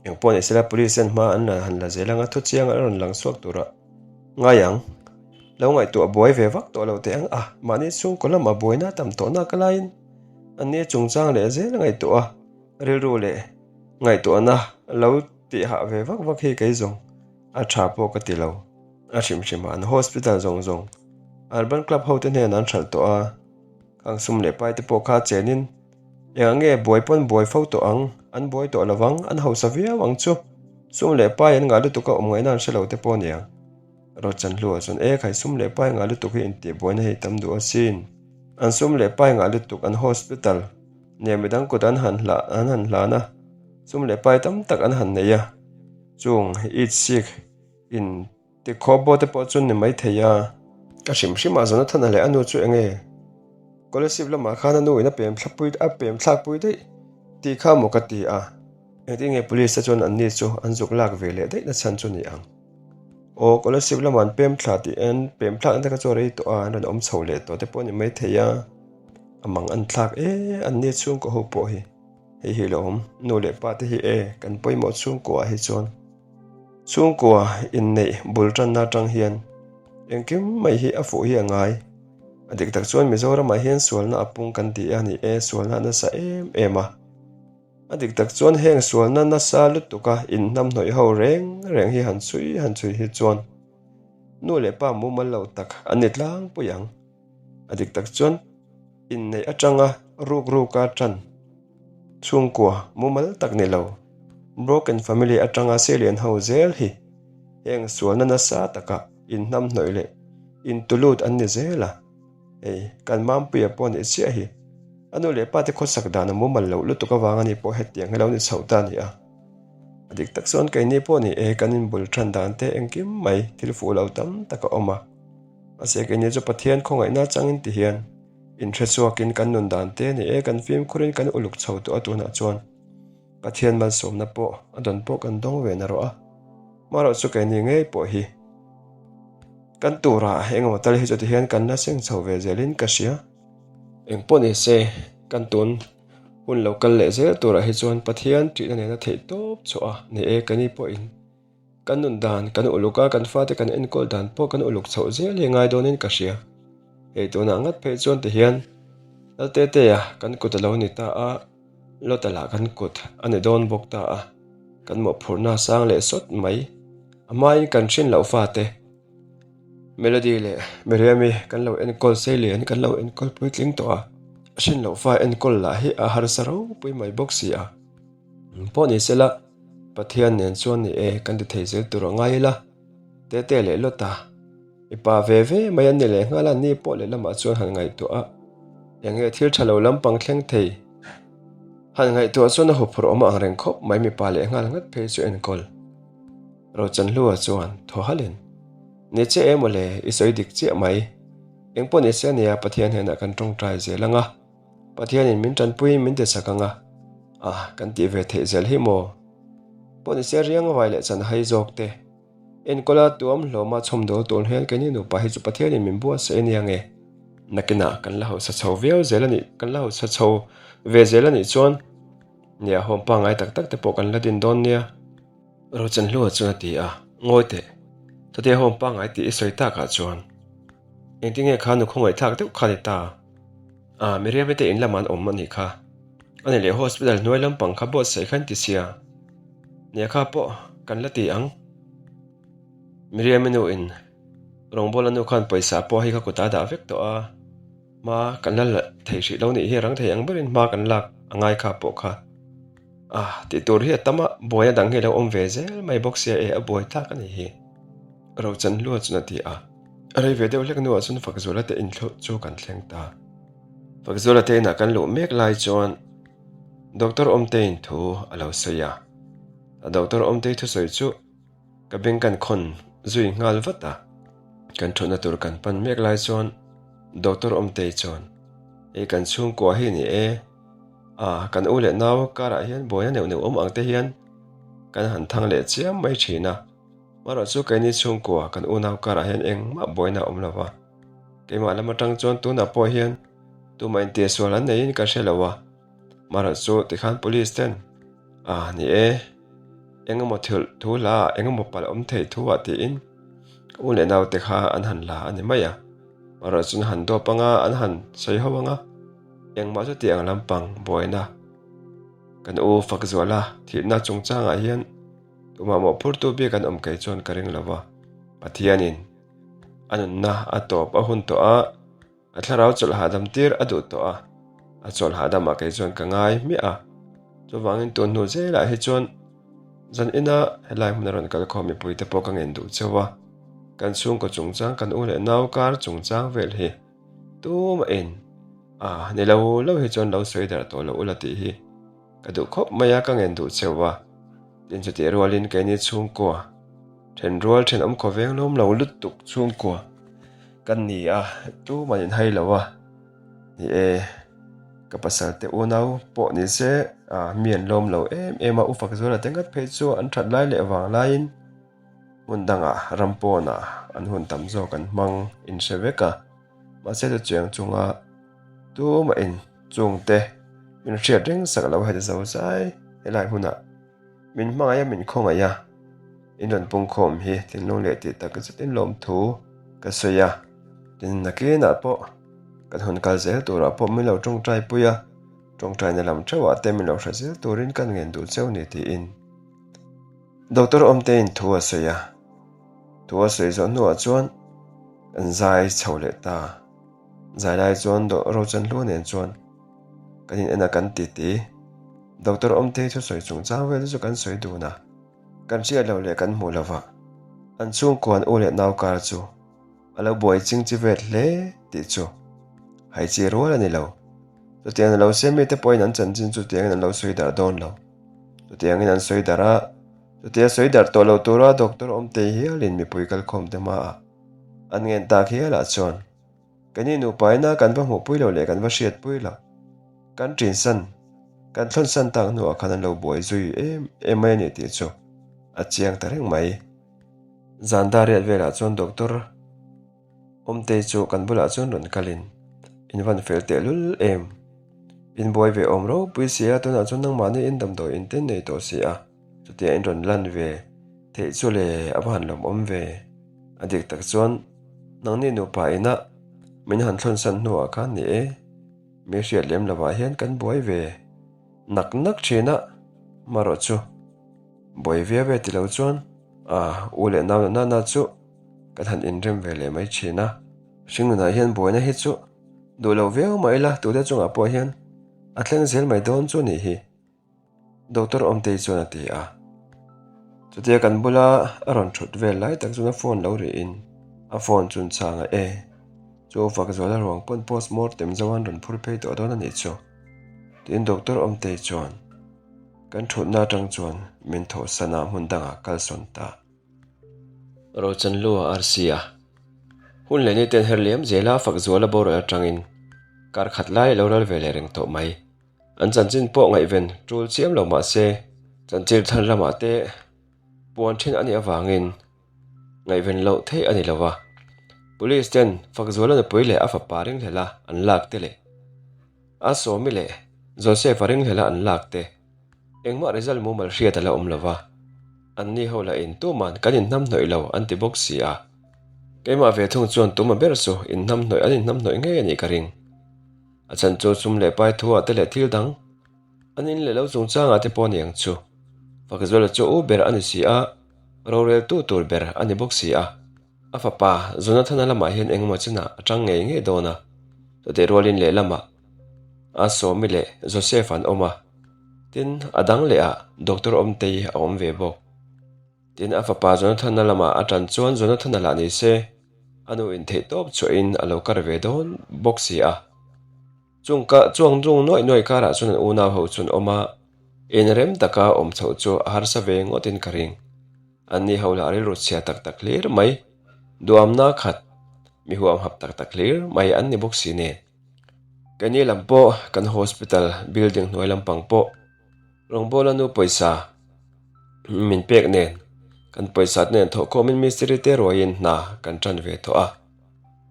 Eng pawh ni sela police ten hma an la han la zel anga thuchiang an rawn lang chhuak turah ngai ang. Lo ngaihtuah buai ve vak tawh lo teh ang a, mahni chhungkaw lamah buaina tam tawh nak laiin anni chungchang leh zel a ngaihtuah a, rilru leh ngaihtuahna lo tihhah ve vak vak hi kei zawng a tha pawh ka ti lo. A hrim hrimah an hospital zawng zawng Urban Club hote hnenah an hralh tawh a, khang sum leh pai te pawh kha chenin engah nge buai pawn buai fo tawh ang, an buai tawh lovang, an hausa viau ang chu, sum leh pai an ngah lutuk a awm ngaihna an hre lo te pawh a niang. Rawchanhlua chuan e khai sum leh pai ngah lutuk hi intih buaina hei tam duh asin, an sum leh pai ngah lutuk an hospital nen midang kut an han hlah an han hlan a, sum leh pai tam tak an han nei a, chung itsik in ti khawp bo te pawh chu ni mai thei a. Ka hrim hrim a, Jonathana leh a nu chu enge Kolasib lamah khan a nu in a pem thlapui a pem thlakpui daih tih kha maw ka ti a, engtin nge police te chuan anni chu an zuk lak ve leh daih na chhan chu ni ang. Aw Kolasib lamah an pem thla tih an pem thlakna te kha chu a rei tawh a, an rawn awm chho leh tawh te pawh a ni mai thei a, a mang an thlak e anni chhungkaw ho pawh hi hei hi lo awm nu leh pa te hi e kan pawimawh chhungkuaah hi chuan. Chhungkua inneih bul tanna atang hian engkim mai hi a fuh hi a ngai. A dik tak chuan Mizoramah hian sualna a pung kan ti a ni e, sualna a nasa em em a. A dik tak chuan heng sualna nasa lutuka inhnamhnawih ho reng reng hi han chhui han chhui hi chuan nu leh pa mumal lo tak an ni tlangpui ang. A dik tak chuan inneih atanga ruk ruka tan Chhungkua mumal tak ni lo, broken family atanga selian ho zel hi heng sualna nasa taka inhnamhnawih leh intulut an ni zel a. Hei, kan Mampuia pawh nih chiah hi a nu leh pate khawsak dan a mumal loh lutuk avang ani pawh hetiang hi lo ni chhoh ta a ni a. A dik tak chuan keini pawh ni e, kan inbul than dan te engkim mai thil fuh lo tam tak a awm a. Mahse keini chu Pathian khawngaihna changin ti hian Inhre chhuakin kan nun dan te ni e, kan fimkhurin kan uluk chho tawh a tunah chuan Pathian malsawmna pawh a dawn pawh kan dawng ve na rawh a, marawh chu keini ngei pawh hi kan turah engemaw tal hi chuti hian kan la seng chho ve zelin ka hria. Engpawh ni se kan tun hun lo kal leh zel turah hi chuan Pathian ṭihna nena theih tawp chhuah a ni e keini pawhin. Kan nun dan kan uluk a, kan fate kan enkawl dan pawh kan uluk chhoh zel hi ngai dawnin ka hria. Hei tunah ngat phei chuan ti hian Laltetea kan kut a lo ni ta a, Lota lah kan kut a ni dawn bawk ta a, kan mawhphurhna sang leh sawt mai. A hmain kan hrin loh fate Melody leh Miriami kan lo enkawl sei lian kan lo enkawl puitling tawh a, hrin loh fa enkawl lah hi a harsa ropui mai bawk si a. Pawh ni sela. Pathian nen chuan ni e, kan ti thei zel tur a ngai ila, Tete leh Lota, i pa ve ve mai an ni leh nghal a, ni pawh leh lamah chuan han ngaihtuah a, eng nge thil tha lo lampang thleng thei han ngaihtuah chuan a huphurh awm ang reng khawp mai mipa leh nghal ngat phei chu enkawl. Rochanhlua chuan thaw halin, Ni che em aw le, i sawi dik chiah mai, engpawh ni se ania Pathian hnenah kan tawngtai zel ang a, Pathianin min tanpuiin min ti chak ang a, ah, kan tih ve theih zel hi maw? Pawh ni se riang vai leh chan hai zawk te. Enkawla tuam hlawma chhawm dawl tur hian keini nupa hi chu Pathianin min buatsaih a nia nge? Nakinah kan la hausa chho viau zel a nih, kan la hausa chho ve zel a nih chuan nia home pangngai tak tak te pawh kan la din dawn nia. Rochanhlua chuan a ti a, Ngawi teh, chutia home pangngai tih i sawi takah chuan engtinge kha nu khawngaihthlak deuh kha ni ta? Ah, Miriam-i te in lamah an awm a nih kha. A ni leh hospital hnuai lampang kha buatsaih kha an ti sia. Nia kha pawh kan la ti ang. Miriam-i nu in rawngbawla nu khan pawisa pawh hei kha kutah a dah vek tawh a, hma kan la la thei hrih lo nih hi rang thei ang berin hma kan lak a ngai kha pawh kha. Ah, tih tur hi a tam a, buaina dang hi a lo awm ve zel mai bawk sia e, a buai thlak a nih hi. Rochanhlua chuan a ti a. A rei ve deuh hlek hnuah chuan Fakzuala te inthlawh chu kan thleng ta. Fakzuala te inah kan luh mek lai chuan Doctor Awmteiin thu a lo sawi a. A Doctor Awmtei thusawi chu ka beng kan khawn zui nghal vat a. Kan thutna tur kan pan mek lai chuan Doctor Awmtei chuan, Hei kan chhungkua hi ni e. A, kan u leh nau karah hian buaina neuh neuh awm ang te hian kan han thang leh chiam mai thin a. Marawh chu keini chhungkua kan unau karah hian engmah buaina a awm lo va, keimah lam atang chuan tunah pawh hian. Tumah intihsual an neiin ka hre lo a, marawh chu tikhan police ten a ni e, eng emaw thil thu hla ah eng emaw palh awm thei thu ah tiin ka u leh naute kha an han la a ni mai a, marawh chu an han dawp anga an han sawi ho anga engmah chu tih ang lampang buaina kan u Fakzuala thihna chungchangah hian tumah mawhphurtu bik an awm kei chuan ka ring lo va, Pathianin a nunna a tawp a hun tawh a. A thlarau chawlh hahdam tir a duh tawh a, a chawlh hahdamah kei chuan ka ngai hmiah a. Chuvangin tun hnu zelah hi chuan zan ina helai hmuna rawn kal khawm mipuite pawh ka ngen duh cheu a, kan chhungkaw chungchang kan u leh nau kar chungchang vel hi tumahin a ni lo lo hi chuan lo sawi darh tawh lo ula tih hi Ka duh khawp mai a, ka ngen duh cheu a. Tin chutih rualin keini chhungkua, then rual then awm khaw veng lawm lo lutuk chhungkua kan ni a, tuman in hai lo a. Ni e, ka pasal te unau pawh ni se mi an lawm lo em em a, u Fakzuala te ngat phei chu an that lai leh vang laiin hmun dangah ram pawnah an hun tam zawk an hmang inhre vek a. Mahse chutiang chunga tumahin chungte min hriat reng sak lo heti zo zai helai hmunah min hmangaih a min khawngaih a in rawn pungkhawm hi thinlung leh tih tak zetin lawmthu ka sawi a tin nakinah pawh kan hun kal zel turah pawh min lo tawngtai pui a tawngtaina lam theuhah te min lo hre zel turin kan ngen duh cheu ni tiin Doctor Awmtein thu a sawi a. Thu a sawi zawh hnuah chuan kan zai chho leh ta. Zai lai chuan Rochanhlua nen chuan kan in en a kan titi. Doctor Awmtei thusawi chungchang vel chu kan sawi dun a, kan hriat loh leh kan hmuh lovah an chhungkuan u leh nau kar chu a lo buai ching chi vet hle tih chu hai chi rual a ni lo. Chutiang a lo siam mite pawhin an chanchin chutiangin an lo sawi darh dawn lo. Chutiangin an sawi darh a. Chutia sawi darh tawh lo tura doctor awmtei hialin mipui kalkhawmte hmaah an ngen tak hialah chuan keini nupa ina kan va hmuhpui lo leh kan va hriatpui lo, kan ṭinsan, kan thlawnsan tak hnuah khan an lo buai zui em em mai a ni tih chu a chiang ta reng mai. Zan dar riat velah chuan doctor Awmtei chu kan bulah chuan rawn kalin in van fel tehlul em? In buai ve awm ropui si a, tunah chuan nangmahni in damdawi in te nei tawh si a, chutia in rawn lan ve theih chu le a va han lawmawm ve. A dik tak chuan nangni nupa inah min han thlawnsan hnuah khan ni e, mi hriat lem lovah hian kan buai ve nak nak thin a, marawh chu buai viau e ti lo chuan a u leh nau na na chu kan han inrem ve leh mai thin a, hringnunah hian buaina hi chu duh lo viau mah ila tute chungah pawh hian a thleng zel mai dawn chu nih hi Doctor Awmtei chuan a ti a. Chutia kan bula a rawn thut vel lai tak chuan a phone lo rihin a phone chu an chhang a e chu Fakzuala ruang pawn post mortem zo an rawn phur phei tawh dawn a nih chu tiin Doctor Awmtei chuan kan thutna atang chuan min thawhsan a hmun dangah kalsawn ta. Rochanlua arsi a hun leh ni ten her liam zela Fakzuala boral atangin kar khat lai lo ral ve leh reng tawh mai. An chanchin pawh ngaihven tul chiam lo mah se chanchin thar lamah te puan then a nih avangin ngaihven loh theih a ni lo va. Police ten Fakzuala nupui leh a fapa ringhlela an lak te leh a Sawmi leh Joseph-a ringhlela an lak te Engmah result mumal hriat a la awm lo va, anni ho lah in tuman kan inhnamhnawih lo an ti bawk si a. Keimah ve thung chuan tuma ber chu inhnamhnawih an inhnamhnawih ngei a nih ka ring. A chhan chu sum leh pai thu ah te leh thil dang an in leh lo chungchang ah te pawh a ni ang chu. Fakzuala chu u ber a ni si a, roreltu tur ber a ni bawk si a. A fapa Jonathana lamah hian engemaw chinah a tang ngei ngei dawn a, chutih rualin lehlamah a Sawmi leh Joseph an awm a, tin a dang lehah Doctor Awmtei a awm ve bawk. Tin a fapa Jonathana lamah a tan chuan Jonathana lah ni se a nu intheih tawp chhuahin a lo kar ve dawn bawk si a. Chung ka chuang dung nuaih nuaih karah chuan an unau ho chu an awm a, inrem taka awm chhoh chu a harsa ve ngawtin ka ring. Anni ho lah rilru chhia tak tak hlir mai, duamna khat, mi huamhap tak tak hlir mai an ni bawk si nen. Keini lam pawh kan hospital building hnuai lampang pawh rawngbawla nu pawisa min pek nen kan pawisa te nen thawhkhawmin mistiri te ruaiin hna kan tan ve tawh a.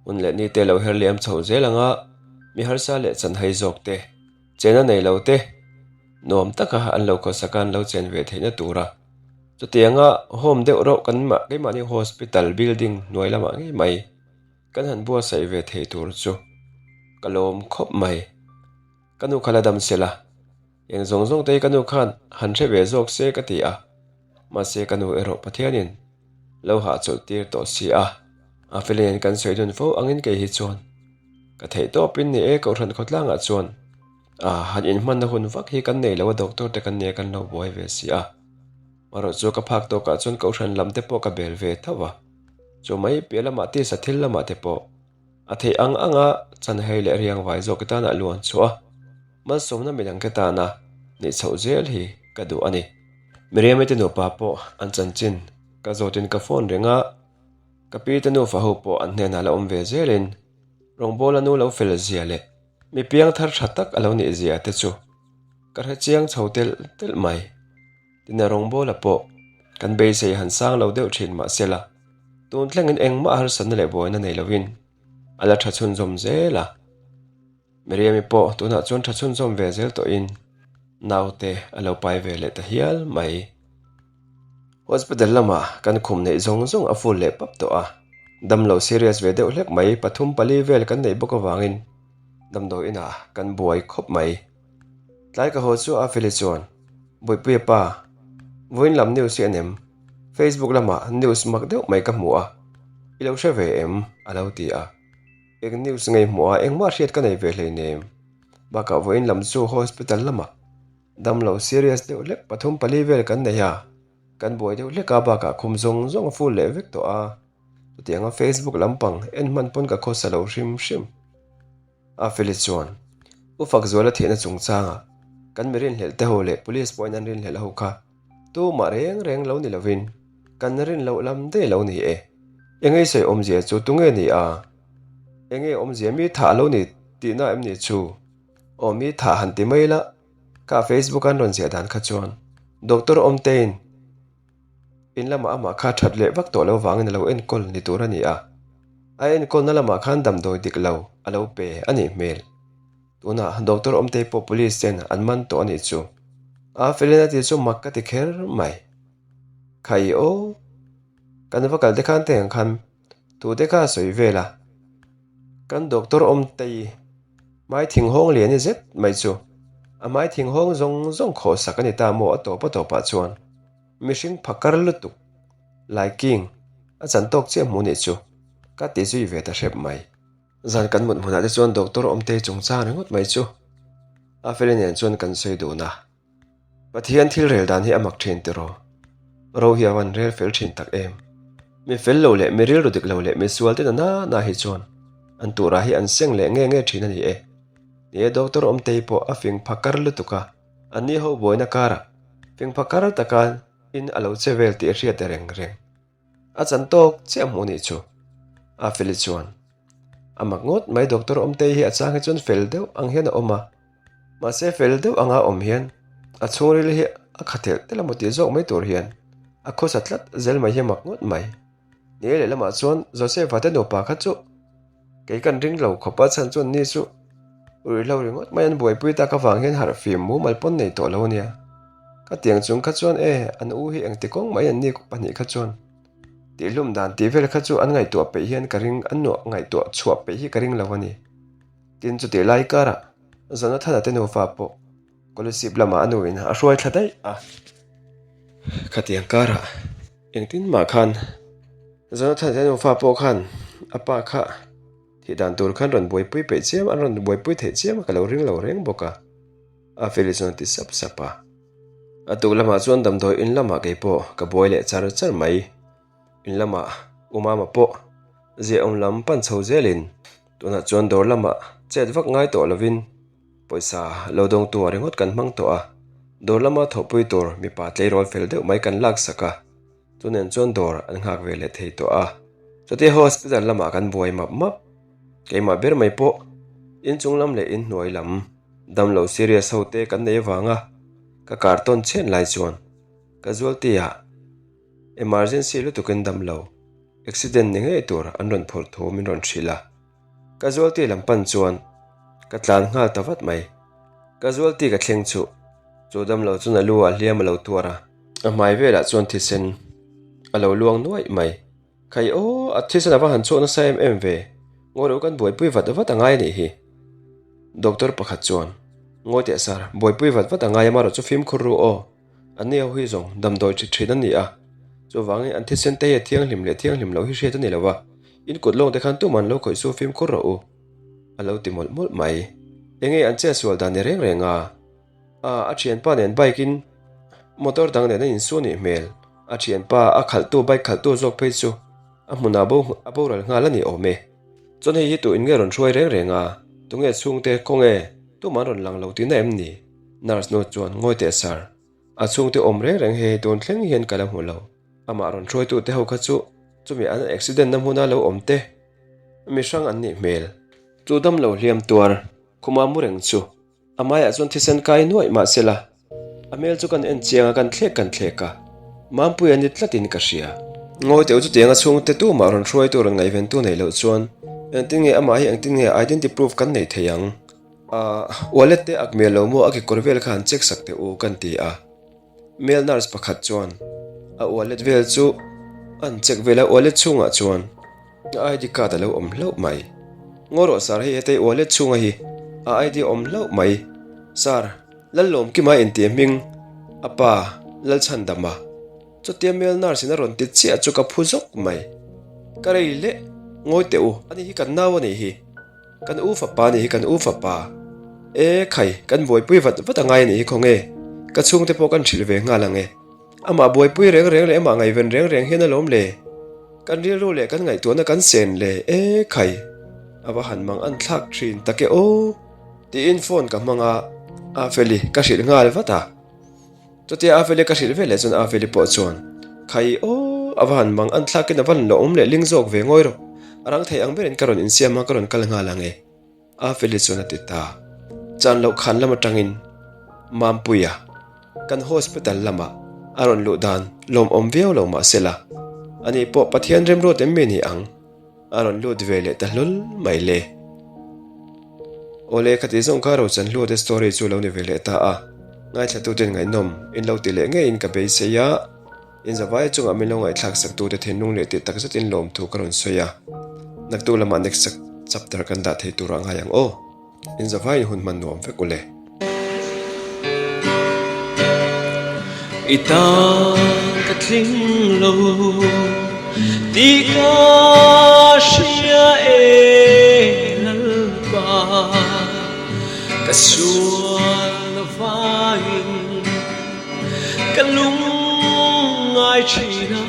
Hun leh ni te lo her liam chho zel ang a, Mi harsa leh chanhai zawk te, chena nei lo te, nuam taka an lo khawsak a an lo chen ve theihna tura chutianga home deuh reuh kan mah keimahni hospital building hnuai lamah ngei mai kan han buatsaih ve thei tur chu ka lawm khawp mai. Ka nu kha la dam sel a, eng zawng zawng te hi ka nu khan han hre ve zawk se ka ti a, mahse ka nu erawh Pathianin lo hahchawlh tir tawh si a, a felin kan sawi dun fo angin kei hi chuan ka theih tawpin ni e Kohhran khawtlangah chuan a han inhmanna hun vak hi kan nei lo a doctor te kan nia kan lo buai ve si a, marawh chu ka phak tawkah chuan Kohhran lam te pawh ka bel ve tho a, chu mai piah lamah tisa thil lamah te pawh. A theih ang anga chanhei leh riangvai zawk i tana luan chhuah a, malsawmna midangte tana nih chhoh zel hi ka duh a ni. Miriam-i te nupa pawh an chanchin ka zawtin ka phone reng a, ka pi te nufa ho pawh an hnenah la awm ve zelin rawngbawla nu lo fel zia leh mi piang thar tha tak a lo nih zia te chu ka hre chiang chho telh telh mai. Tina rawngbawla pawh kan beisei han sang lo deuh thin mahsela, tun thlengin engmah harsatna leh buaina nei lovin a la tha chhunzawm zel a. Miriam-i pawh tunah chuan tha chhunzawm ve zel tawhin naute a lo pai ve leh ta hial mai. Hospital lamah kan khum neih zawng zawng a full leh pap tawh a, damlo serious ve deuh hlek mai pathum pali vel kan neih bawk avangin damdawi inah kan buai khawp mai. Tlai ka haw chu a Feli chuan, Buipuia pa, vawiin lam news hi a nem, Facebook lamah news mak deuh mai ka hmu a, i lo hre ve em? a lo ti a. Eng news ngei hmuh a engmah hriat ka nei ve hleinem. Bakah vawiin lam chu hospital lamah damlo serious deuh hlek pathum pali vel kan nei a, kan buai deuh hlek a bakah khum zawng zawng a full leh vek tawh a, chutianga Facebook lampang en hman pawn ka khawsa lo hrim hrim. A Feli chuan, U Fakzuala thihna chungchangah kan mi rinhlelh te ho leh police pawhin an rinhlelh ho kha tumah reng reng lo ni lovin kan rin loh lam daih lo ni e. Engei sawi awmzia chu tunge ni a? Enge awmzia mi thah lo ni tihna em ni chu? Aw mi thah han ti mai la, kha Facebook an rawn ziah dan kha chuan Doctor Awmtein In lamah amah kha that leh vak tawh lo vangin a lo enkawl ni tur a ni a, a enkawlna lamah khan damdawi dik lo a lo pe a nih hmel. Tunah Doctor Awmtei pawh Police ten an man tawh a nih chu. A felin a ti chu mak ka ti kher mai. Khai aw, kan va kal te khan te ang khan thu te kha a sawi vel a, kan Doctor Awmtei hmai thinghawng lian i zet mai chu a hmai thinghawng zawng zawng khawhsak a ni ta maw a tawp a tawpah chuan. Mihring phakar lutuk, Laiking, a chan tawk chiah hmu nih chu, ka ti zui ve ta hrep mai. Zan kan mut hmunah te chuan Doctor Awmtei chungchang ringawt mai chu a feli nen chuan kan sawi dun a. Pathian thil rel dan hi a mak thin tiraw? Ro hi a van rel fel thin tak em? Mi fel lo leh mi rilru dik lo leh mi sual te na na na hi chuan an turah hi an seng leh nge nge thin a ni e. Ni e Doctor Awmtei pawh a fing phakar lutuk a. An ni ho buaina karah fingpha kar taka in a lo che vel tih a hriat reng reng. A chan tawk chiah hmuh nih chu. A feli chuan a mak ngawt mai Doctor Awmtei hi a chang hi chuan fel deuh ang hian a awm a, mahse fel deuh anga awm hian a chhungril hi a kha telh telh a maw tih zawk mai tur hian a khawsa tlat zel mai hi a mak ngawt mai. Ni e lehlamah chuan Joseph-a te nupa kha chu Kei kan ring lo khawp a chhan chuan ni chu ruihhlo ringawt mai an buaipui tak avang hian harh fim mumal pawn nei tawh lo a nia. Ka tiang chung kha chuan e an u hi engti kawng mai an ni pahnih kha chuan tihhlum dan tih vel kha chu an ngaihtuah peih hian ka ring an nuah ngaihtuah chhuah peih hi ka ring lo a ni. Tin chutih lai karah Jonathana te nufa pawh Scholarship lamah a nuin a hruai thla daih a. Khatiang karah engtin mah khan Jonathan te nufa pawh khan a pa kha thih dan tur khan rawn buaipui peih chiam an rawn buaipui theih chiam a ka lo ring lo reng bawk a. A feli chuan a ti sap sap a. A tuk lamah chuan damdawi in lamah kei pawh ka buai leh char char mai. In lamah U Mama pawh ziahawm lam pan chho zelin tunah chuan dawr lamah chet vak ngai tawh lovin Pawisa lo dawngtu ah ringawt kan hmang tawh a, dawr lama thawhpui tur mipa tleirawl fel deuh mai kan laksak a, chu nen chuan dawr an nghak ve leh thei tawh a. Chutia hospital lamah kan buai map map, keimah ber mai pawh inchung lam leh inhnuai lam damlo serious ho te kan nei avanga ka kartawn chhen lai chuan casualty ah emergency lutukin damlo accident ni ngei tur an rawn phurh thu min rawn hrilh a. Casualty lam pan chuan. Ka tlan nghal ta vat mai. Casualty ka thleng chuh. Chu damlo chuan a lu ah hliam a lo tuar a. A hmai velah chuan thisen a lo luang nuaih mai. Khai aw, a thisen a va han chhuak nasa em em ve. Ngawi rawh kan buaipui vat vat a ngai a nih hi. Doctor pakhat chuan, Ngawi teh sir, buaipui vat vat a ngai amarawh chu fimkhur ru aw. Anni ho hi zawng damdawi ṭhi ṭhin an ni a. Chuvangin an thisen te hi a thianghlim leh thianghlim loh hi hriat a ni lo a. In kut lawng te khan tumah an lo khawih su fimkhur rawh u. A lo ti mawlh mawlh mai. Enge an chetsual dan ni reng reng a? A, a thianpa nen bike in motor dang nen an insu anih hmel. A thianpa a khalhtu bike khalhtu zawk phei chu a hmunah bo a boral nghal a ni awm e. Chuan hei hi tu in nge rawn hruai reng reng a? Tunge chhungte khawnge tumah an rawn lang lo tihna em ni? Nurse nu chuan ngawi teh sir. A chhungte awm reng reng hei tun thleng hian ka la hmu lo. Amah rawn hruaitu te ho kha chu chumi an accident na hmuna lo awm te mi hrang an nih hmel. Chu damlo hliam tuar khuma mu reng chu A maiah chuan thisen kai nuaih mah se la, a hmel chu kan en chiang a, kan thlek kan thlek a, Mampui a ni tlatin ka hria. Ngawi teuh chutiang a chhungte tumah rawn hruaitu rawn ngaihventu neih loh chuan engtin nge amah hi engtin nge identity proof kan neih thei ang? A wallet te ak mial lo maw a kekawr vel kha han check sak teh u kan ti a. Male nurse pakhat chuan a wallet vel chu an check vel a, wallet chhungah chuan a ID card a lo awm hlauh mai. Ngaw rawh sir, hei hetei wallet chhunga hi a ID a awm hlauh mai. Sir, Lallawmkima inti hming a pa Lalchhandama. Chutia male nurse in a rawn ti chiah chu ka phu zawk mai. Ka rei leh ngawi teh u, ani hi kan nau a nih hi. Kan u fapa nih hi kan u fapa. E khai, kan buaipui vat vat a ngai anih hi khawnge? Ka chhungte pawh kan hrilh ve nghal ang e. Amah buaipui reng reng leh amah ngaihven reng reng hian alawm le. Kan rilru leh kan ngaihtuahna kan sen le. E khai, a va han mang an thlak thin tak e aw. Tiin phone ka hmang a, Afeli ka hrilh nghal vat a. Chutia Afeli ka hrilh veleh chuan Afeli pawh chuan, Khai aw, a va han mang an thlakin a va han lawmawm leh ling zawk ve ngawi rawh. A rang thei ang berin ka rawn insiam a, ka rawn kal nghal ang e. Afeli chuan a ti ta. Chan loh khan lam atangin Mampuia kan hospital lamah a rawn luh dan lawmawm viau lo mah sela, ani pawh Pathian remruat em mi ni ang? A rawn lut ve leh ta hlawl mai le. Awle khati zawng kha Rochan Hluate story chu lo ni ve leh ta a, ngaithlatuten ngaihnawm in lo ti leh ngeiin ka beisei a, in zavai chungah min lo ngaihthlak saktute thinlung leh tih takzetin lawmthu ka rawn sawi a, naktuk lamah next chapter kan dah thei turah ngai ang aw. In zavaiin hun hman nuam vek u le. I tan ka tling lo tih ka hria e Lalpa, ka sual avangin ka lungngai thin a.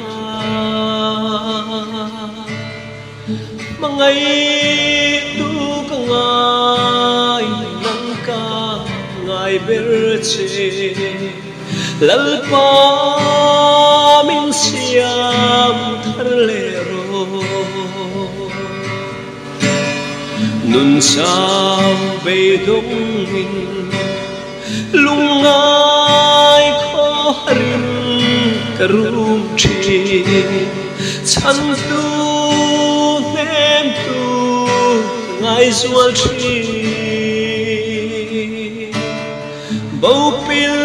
Hmangaihtu ka ngai nang ka ngai ber che Lalpa min siam thar leh rawh Nun chau beidawngin Lungngai khawharin ka rum thin, chhantu hnemtu ka ngaizual thin. Bopil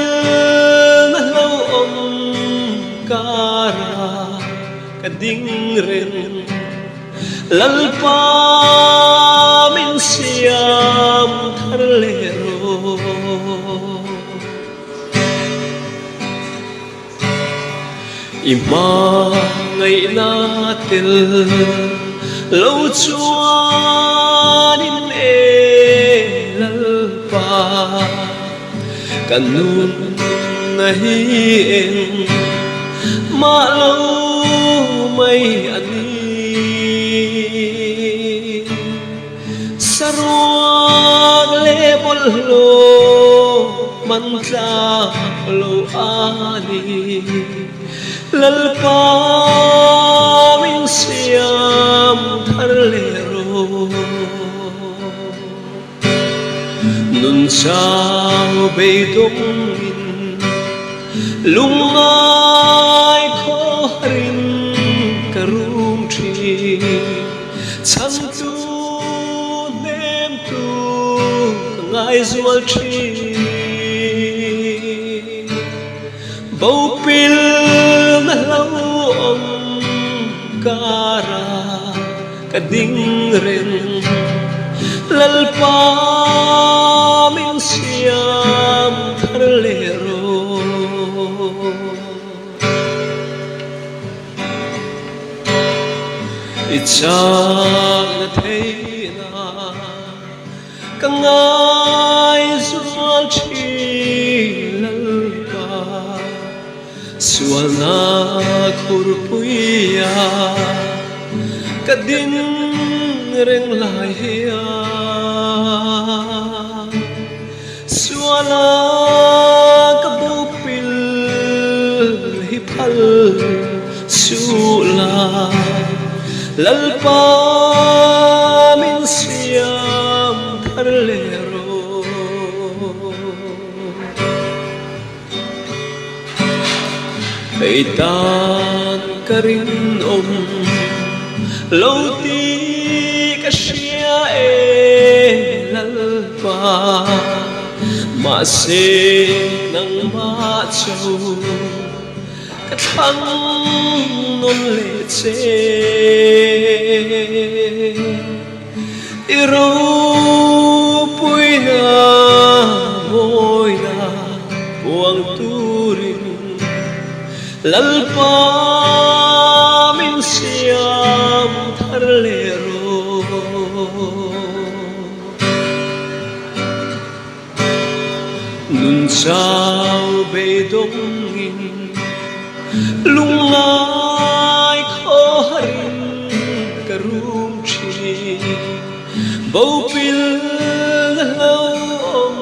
na hlauhawm karah ka ding reng. Lalpa min siam thar leh rawh. I hmangaihna tel lo chuanin e Lalpa ka nunna hi eng mah lo mai a ni. Saruak leh bawlhhlawh hman tlak lo a ni. Lalpa min siam thar leh rawh. Nun chau beidawngin lungngai khawharin ka rum thin. Chhantu hnemtu. ngai zual thin. Bopil na hlauhawm kara ka ding reng Lalpa min siam thar leh rawh. I chakna theihna ka ngai zual thin Lalpa sualna khurpuia ka ding reng lai hian Suala ka bopil hi phal suh la, Lalpa min siam thar leh rawh. Hei tan ka rinawm lo tih ka hria e Lalpa, mahse nangmah chu ka thlang nawn leh che. I ropuina mawina puang turin Lalpa min siam thar leh rawh. Nun chau beidawngin lungngai khawharin ka rum thin. Bopil na hlauhawm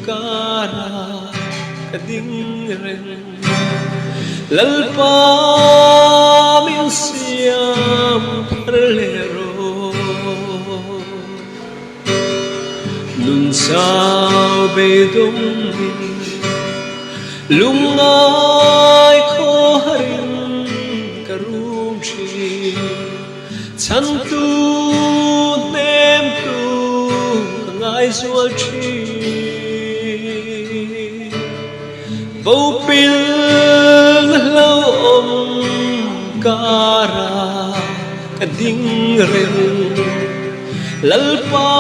karah ka ding reng. Lalpa min siam thar leh rawh. Nun chau beidawngin lungngai khawharin ka rum thin. Chhantu hnemtu ka ngaizual thin. Bopil hlauhawm karah ka ding reng Lalpa.